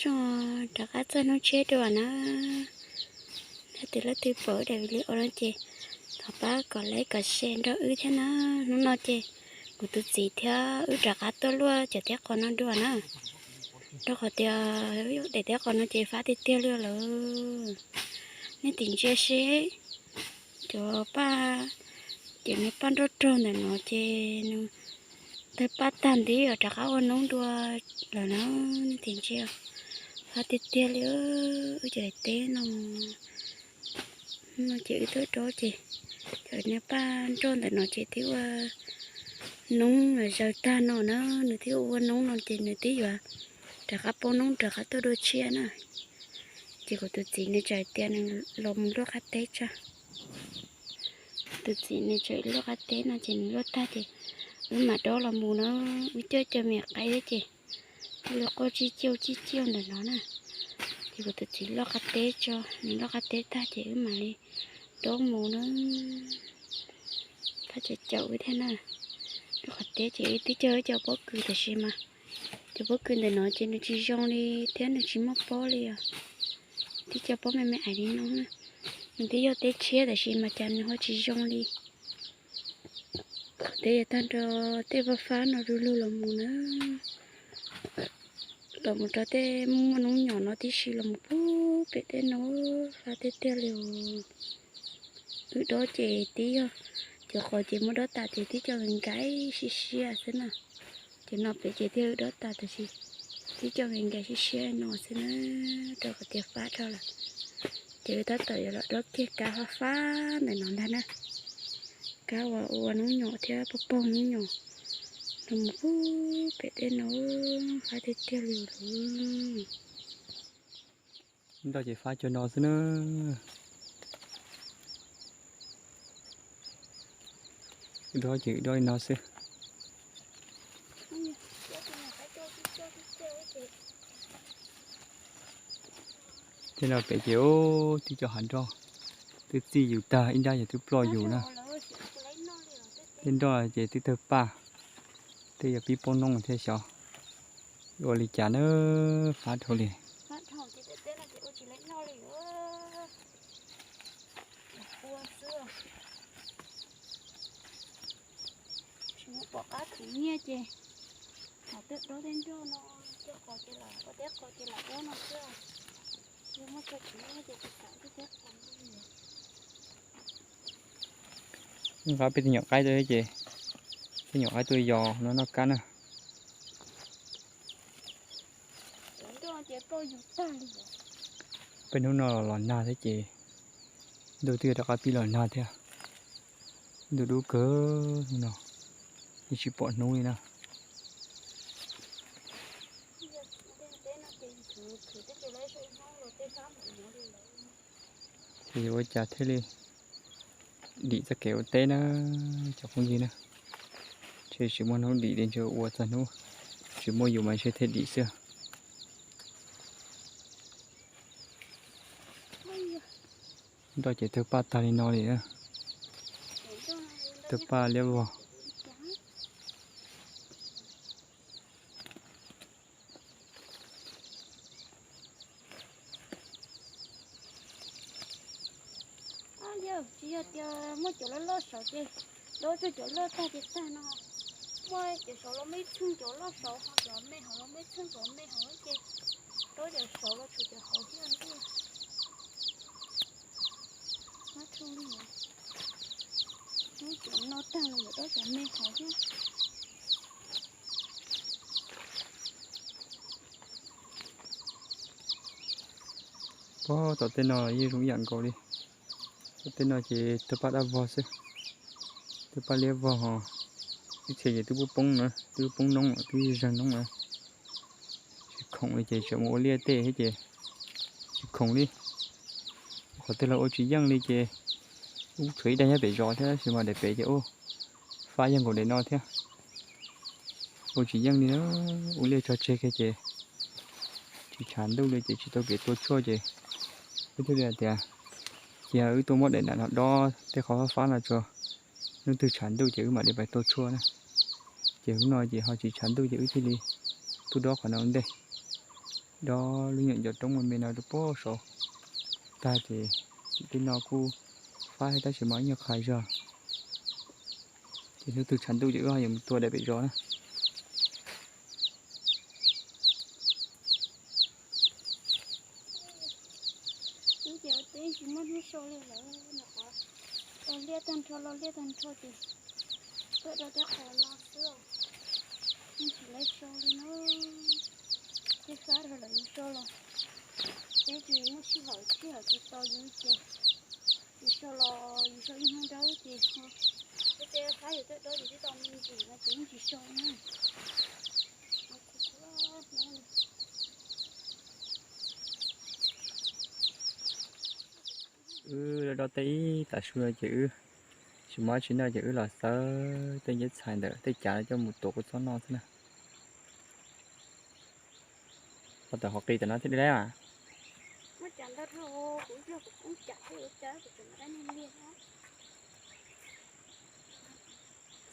Zoo, rov qab txog hnub tshiab dua na. Leej twg leej twg pom wb daim video no ces thov pab kom like kom share nrog wb thiab na. Hnub no ces kuv tus txiv thiab wb rov qab tuaj luaj cov teb qos no dua na. Rau qhov tias daim teb qos no ces fab tiag tiag li lawm. Nej tim ntsia seb, cov paj, ces nws paj nroj rog ntawm no ces nws tawg paj tag nti rov qab ua noob dua lawm na. Nej tim ntsia, fab tiag tiag li wb cov daim teb no. No ces wb tuaj dob ces cov niag paj nroj ntawm no ces twb ua noob zaws tag no na, nws twb ua noob no ces nws twb yuav rov qab poob noob rov qab tuaj dua tshiab na. Ces kuv tus txiv nws tseem hais tias nws los mus luaj qab teb tso. Tus txiv nws tseem luaj qab teb no ces nws luaj tag ces wb mam dob los mus na. Wb coj cov me nyuam qaib thiab ces wb los quaj tsij ciaj tsij ciaj ntawm no na. Ces kuv tus txiv luaj qab teb tso, nws luaj qab teb tag ces wb mam li dob mus na. Pab caum caum wb thiab na. Lub qhov teb ces wb twb cog wb cov pob kws tab sis mas cov pob kws ntawm no ces nws tsis zoo li thiab nws tsis muaj pob li os. Twb cog pob me me ais li no na. Nws twb yog teb tshiab tab sis mas cas nws ho tsis zoo li. Qhov teb yog tag nrho tej fab fab no du lug los mus na. Los mus rau tej muaj noob nyom no tib si los mus pub pem tej no fab tiag tiag li os. Wb dob ces twb yog cov qos ces muab dob tas ces twb coj nkaim nkaim siab siab xwb na. Ces no pem ces thiaj wb dob tas tab sis twb coj nkaim nkaim siab siab no xwb na, rau qhov tias fab dhau lawm. Ces wb tab tom yuav los dob kiag kab fab fab ntawm no ntag na. Kab uas ua noob nyom thiab pog pog noob nyom no mus pub pem tej no fab tiag tiag li lawm. Nroj ces fab cov no xwb na. Dob ces dob li no xwb. Tej no pem ces twb cov hav nroj twb txij yus tag ib nrab yog twb ploj yus na. Tej nroj ces twb tawg paj, twb yog pib poob noob thiab xyov ua li cas na, fab dhau li. Tsis muaj pom qab khwv nyiaj ces mam tuaj dob tej nroj no, coj qos ces lam ua teb qos ces lam dob no xwb. Yog muaj chaw khwv nyiaj ces tsis kam ua teb qos li. Nqa peb tej nyuam qaib tuaj ces tej nyuam qaib tuaj yos no noj kab na. Peb hnub no los nag thiab ces ntuj twb rov qab pib los nag thiab. Ntuj dub kawg no, yeej tsis pom hnub li na. Ces yuav ua cas thiaj li dim txoj kev ua teb na cov phooj ywg na. Ntshe tsis muaj hnub dim li, ntshe ua txog hnub tsis muaj yus mas ntshe thiaj dim xwb. Nroj ces tawg paj tag li no li na. Tawg paj liab vog. Yog tsis yog tias muaj cov loj loj saud ces dob tsuag cov loj tag ces tag no. Muaj cov saud los muaj ib txheej cov loj saud ho cov me hauv los muaj ib txheej cov me hauv ces dob cov saud los tshuav cov hauv thiab ntuj. Ab, tshuav li, muab cov no tag los mam dob cov me hauv thiab. Pog tom tej no yeej zoo ib yam nkaus li. Tom tej no ces tawg paj dab vog xwb, tawg paj liab vog ho. Ib txhia ces twb poob poob na, twb poob noob, twb zeeg noob na. Tsis khoom li ces tseem mus ua liaj tej thiab ces tsis khoom li. Qhov twg los ua tsis yeej li ces ub, tshuav ib daim nyob pem zos thiab tab sis mas daim pem ces ub, fab yog nkaus daim no thiab. Ua tsis yeej li na, ua liaj tso tseg kiag ces tsis tshav ntuj li ces tsis tau kev tua tshuaj ces wb thiaj li hais tias cia wb tuaj muab daim nram no dob tej qhov fab fab no tso, hnub twg tshav ntuj ces wb mam li pais tua tshuaj na. Ces hnub no ces ho tsis tshav ntuj ces wb thiaj li tuaj dob qhov no ua ntej. Dob lub nyuam ncov roob me me no rau puag saud tag ces tej no kuj fab thiab tab sis mas ib nyuag qhav zog. Ces hnub twg tshav ntuj ces wb ho yuav mus tua daim pem zos na. Ces ua teb tsis muaj hnub sau li lawm, nws qhov los liaj tag nrho los liaj tag nrho ces tuaj rau tej qhov no xwb, yeej tsis lawv sau li no. Tej fab rau lawm yus sau los peb tsis muaj sij hawm, sij hawm tsis tau yus ces yus sau los yus sau ib hnub dawb ces tej fab yus tuaj dawb ces twb tau me ntsis no ces yeej tsis sau na. Wb dob teb ib tav su no ces wb tsis muaj dab tsi noj ces wb los xawb tej nceb txhais ntawm tej cav coj mus tuav kua txob noj xwb na. Qhov tawm qhov qis tam no thiaj li lawm.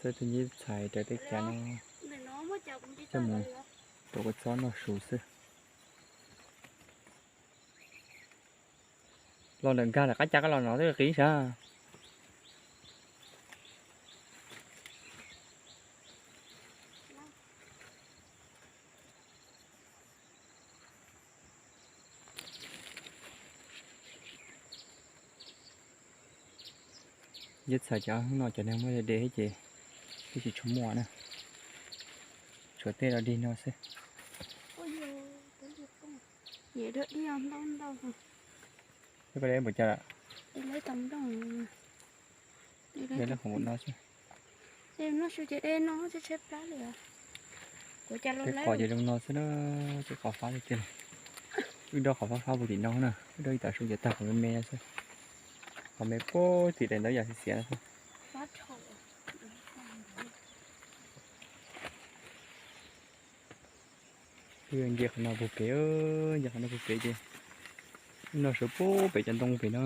Xawb tej nceb txhais raws tej cav no coj mus tuav kua txob noj su xwb. Los ntawm nkag lawm qab cav koj los no twb qis sav. Nceb txhais cov no cov neeg muab de de thiab ces twb tsis tshua muaj na, tshuav tej los dig no xwb. Koj de npaum cas lawm? De lawm qhov npaum no xwb. Tej qos ces zoo no xwb na, tej qos fab tiag tiag li. Wb dob qhov fab fab puag tim no na, wb dob ib tav su ces tag qhov me me no xwb. Qhov me puag tim daim ntawd yam xiav xiav no xwb. Wb nce qhov no puag pem, nce qhov no puag pem ces wb noj sawv puag pem cov ntoo pem no.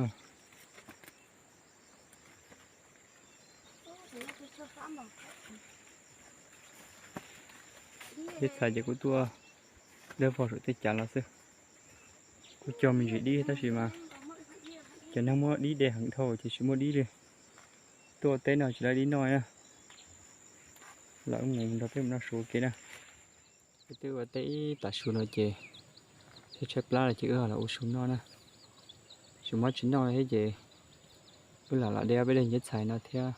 Nceb txhais ces kuj tuaj dawb vog saum tej cav los xwb. Kuj cog me ntsis dib tab sis mas cov neeg muab dib de heev dhau ces tsis muaj dib li. Tuaj teb no tsis lawv dib noj na. Los wb mus nrog peb mus noj su ua ke na. Peb twb ua teb ib tav su no ces tshaib tshaib plab lawm ces wb ho los ua su noj na. Tsis muaj dab tsi noj thiab ces wb lam los de ob peb daim nceb txhais no thiab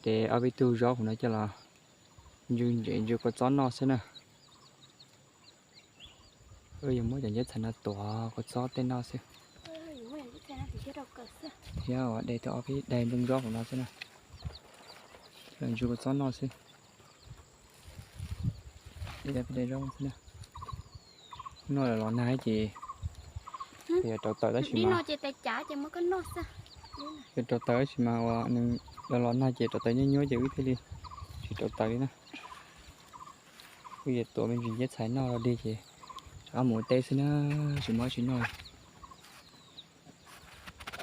de ob peb tug zaub hauv no coj los ntsw ntses ntsw kua txob noj xwb na. Wb yuav muab cov nceb txhais no tuav kua txob tej noj xwb, thiab ua de tau ob peb daim ntoo zaub hauv no xwb na, coj los ntsw kua txob noj xwb. Hnub no los los nag ces yog rau taws tab sis mas, yog rau taws tab sis mas uas nws los los nag ces rau taws nyuab nyuab ces wb thiaj li tsis rau taws li na. Wb yuav tuav me ntsis nceb txhais noj los dig ces rov qab mus ua teb xwb na, tsis muaj dab tsi noj li.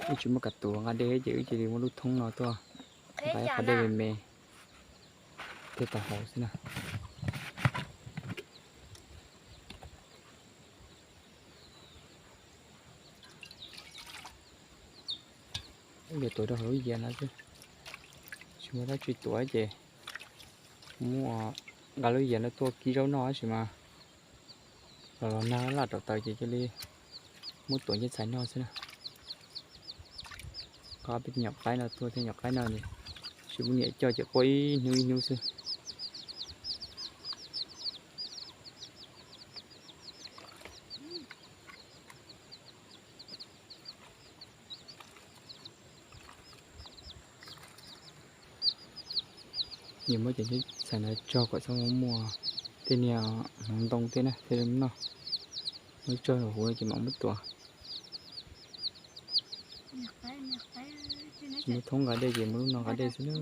Wb tsis muaj kav tus nqa dej ces wb cia li muab lub thoob no tuaj nqa ib qho dej me me thiaj tau haus xwb na. Wb yuav tuav rau hauv lub yias no xwb, tsis muaj dab tsi tuav ces muab nqa lub yias no tuaj kib zaub noj tab sis mas los los nag laj rau taws ces cia li muab tuav nceb txhais noj xwb na. Qhov peb tej nyuam qaib no tuaj tej nyuam qaib no ces tsis muaj niam coj ces quaj ib hnub ib hnub xwb. Yuav muab cov nceb txhais no tso kom txhob muaj tej niag hmoov ntoo tej na thiaj li noj. Muab tso huv ces mam muab tuav. Tsis muaj thoob nqa dej ces muaj lub no nqa dej xwb na.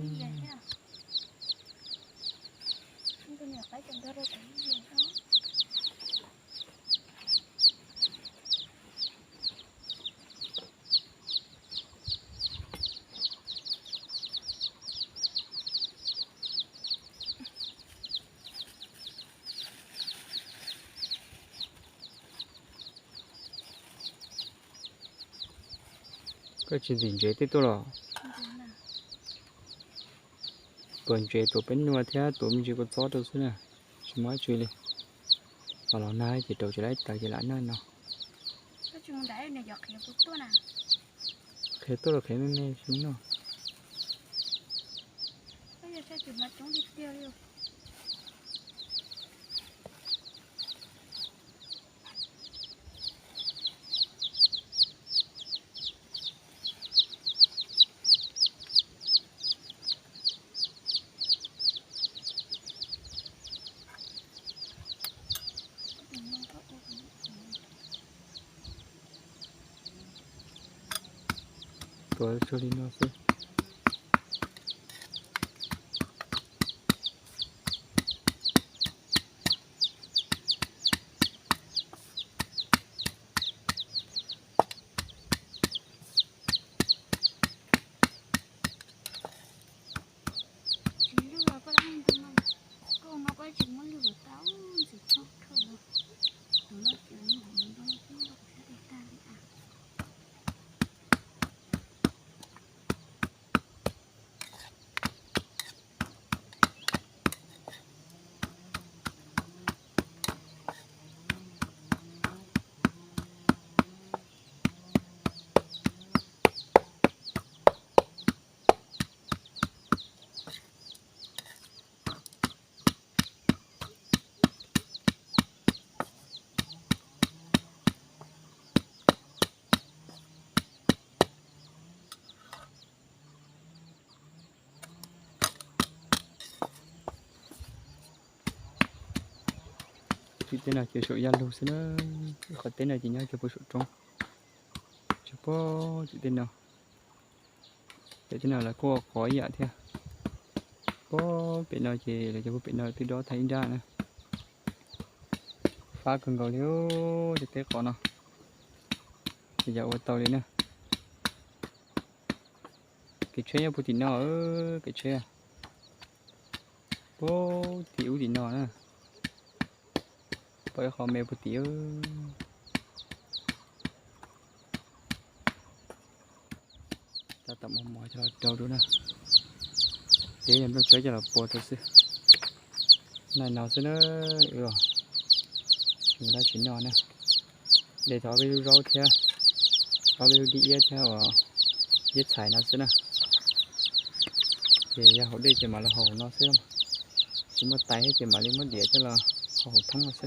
Koj tsis ntim ntsev tej tuaj los? Tuav ntsev tuav peb nuaj thiab tuav me ntsis kua txob rau xwb na, tsis muaj dab tsi li. Los los nag ces rau tsis laib taws ces lam noj no. Qhia tuaj los qhia me me tsis noj. Tuav tsuag li no xwb. Tsis lwj los koj lam ntug no, koj no koj tsis muab lwj kom tau ntxim txhob khaws no. Tus no ces nws hauv nws nroo tib loj sab tag li a. Tim tej no ces saum yaj lug xwb na, qhov teb no ces nyob kiag puag saum roob. Tsis pom tim tej no, tim tej no lawv kuj ua qhov ib yam thiab. Pom pem no ces lawv cov puag pem no twb dob tag ib nrab na. Fab kawg nkaus li cov teb qos no, ces yog ua tau li na. Kev tsheb nyob puag tim no, kev tsheb puag tim ub tim no na. Pom ib qho me puag tim. Tab tom mos mos coj los rau dua na. Teb nplooj tsawb coj los pua rau xwb. Noj no xwb na, wb os, tsis muaj dab tsi noj na. De tau ob peb lub zaub thiab, ob peb lub dib iab thiab uas iab txhais no xwb na. Ces yog haus dej ces mam li haus no xwb, tsis muaj tais thiab ces mam li muab diav coj los haus thoob no xwb.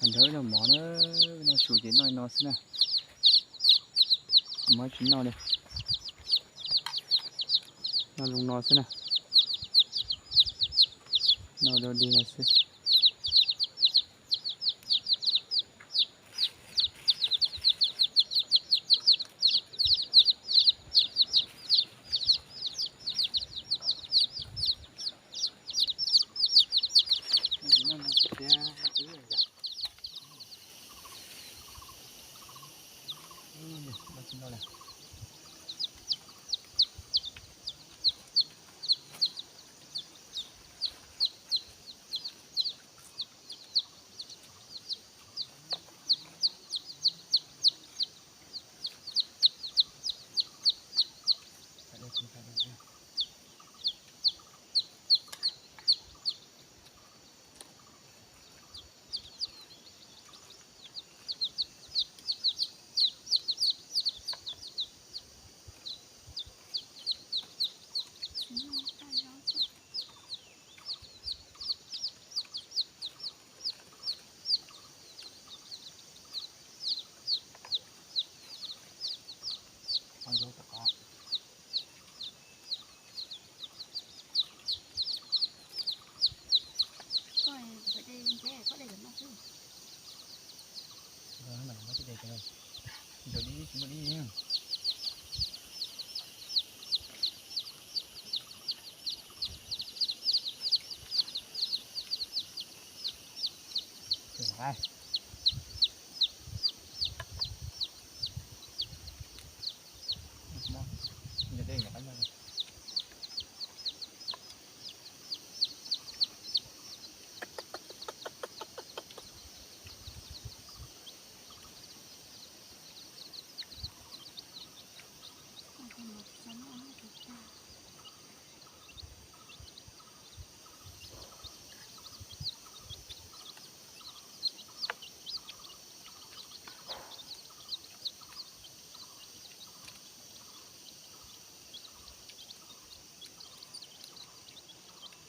Nrog wb noj mov na, wb noj su ces noj li no xwb na. Mov tsis noj li, noj zoo no xwb na. Noj dog dig no xwb.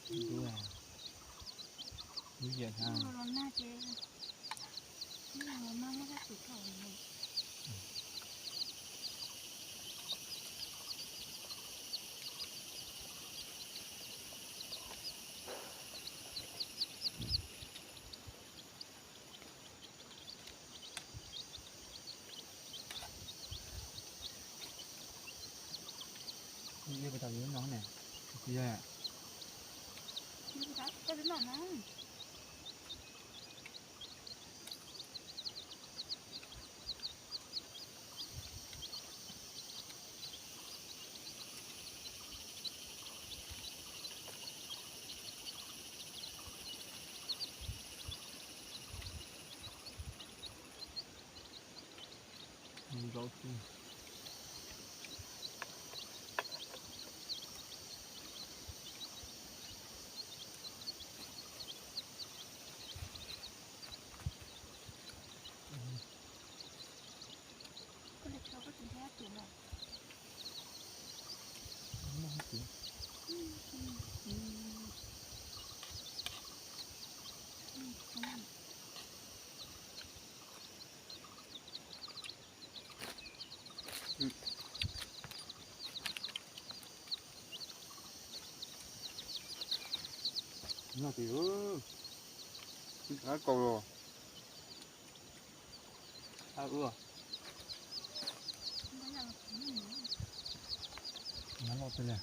Dub, dub yam na. Los nag ces, los nag muaj tab sis thaum. Ib puas tau yus no ne? Tsis yog. Ib puas tau koj twb noj no. Zaub twg. Koj le tso koj tsis ntshai tus los? No tis, qab kaus los. Qab ua. Nab loj tiag li.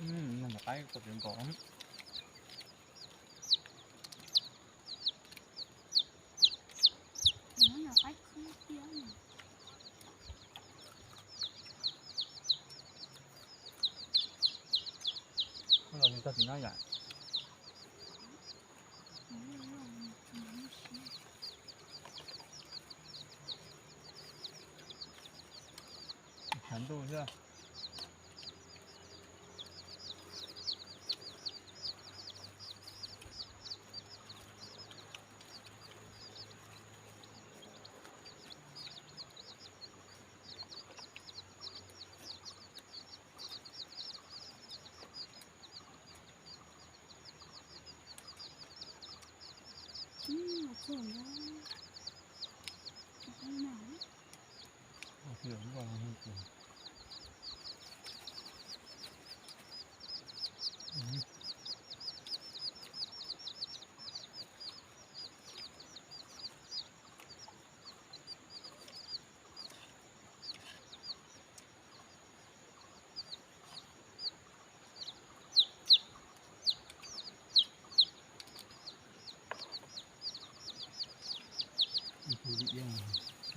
Noj qaib koj tsis nkaus. Koj los tsis tau tim no yom? Tshav ntuj xwb.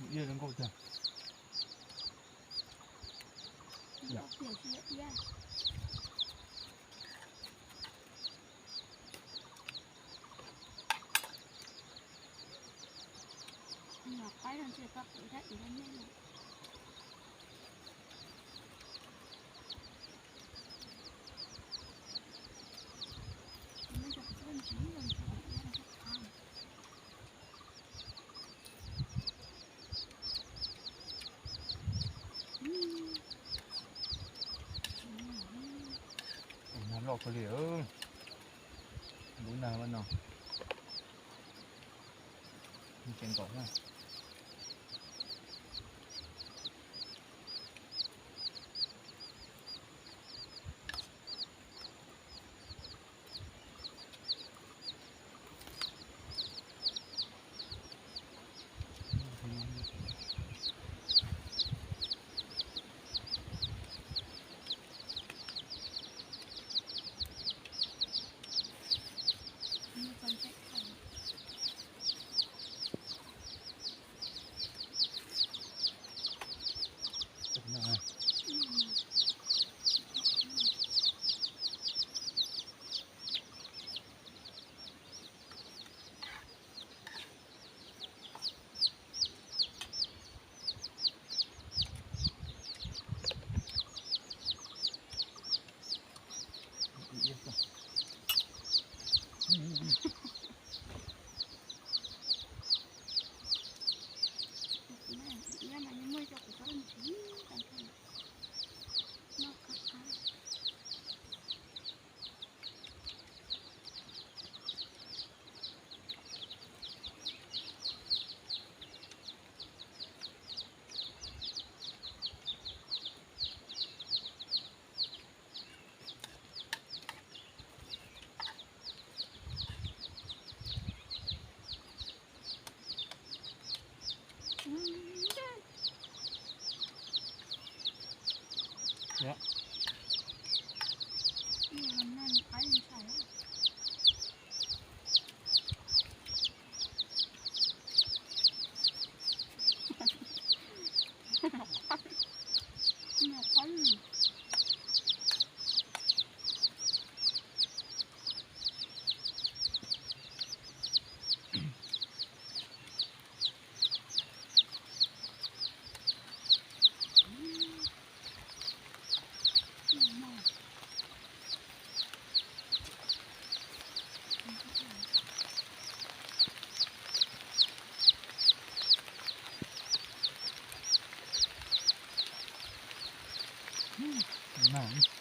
Ib zoo nkauj tiag. Nag loj kawg li, lub nag no tseem nkaum na. Mag.